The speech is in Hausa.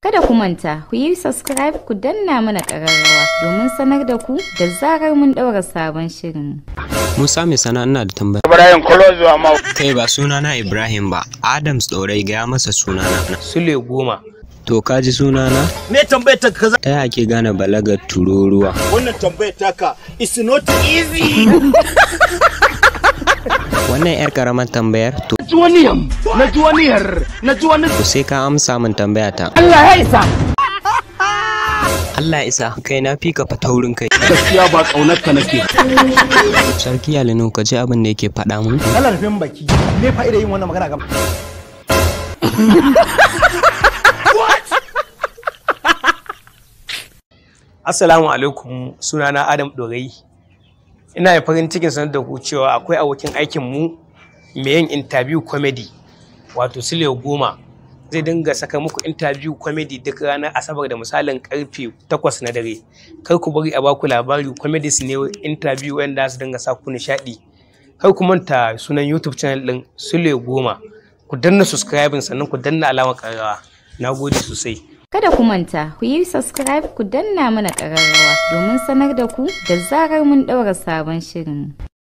Kada ku manta, ku yi subscribe, ku danna mana ƙararrawa domin sanar da ku da zarar mun ɗaura sabon shirin. Musa mai sana, ina da tambaya. Ibrahim, close your mouth. Kai, ba sunana Ibrahim ba, Adams Ɗorai, gaya masa sunana. Sule 10. To, ka ji sunana? Me tambayar ta kaza? Ta yaya ake gane balagar tururuwa? Wannan tambayar taka is not easy. Wannan 'yar karamar tambayar to Ji wani yam, na ji wani yar, na ji wani. Sai ka amsa min tambaya ta. Allah ya isa. Allah ya isa, kai na fi ka fa taurin kai. Gaskiya ba kaunar ka nake. Sarki Alinu, ka ji abin da yake faɗa mun? Allah, rufe min baki. Me fa'ida yin wannan magana gaba? Assalamu alaikum, sunana Adam Dorai. Ina da farin cikin sanar da ku cewa akwai abokin aikin mu mai yin interview comedy, wato Sule 10, zai dinga saka muku interview comedy duk ranar Asabar da misalin karfe 8 na dare. Kar ku bari a baku labari, comedies ne, interview wanda su dinga sa ku nishaɗi. Kar ku manta sunan YouTube channel ɗin Sule 10. Ku danna subscribing, sannan ku danna alamar ƙararrawa. Na gode sosai. Kada ku manta, ku yi subscribe, ku danna mana ƙararrawa domin sanar da ku da zarar mun ɗaura sabon shirin.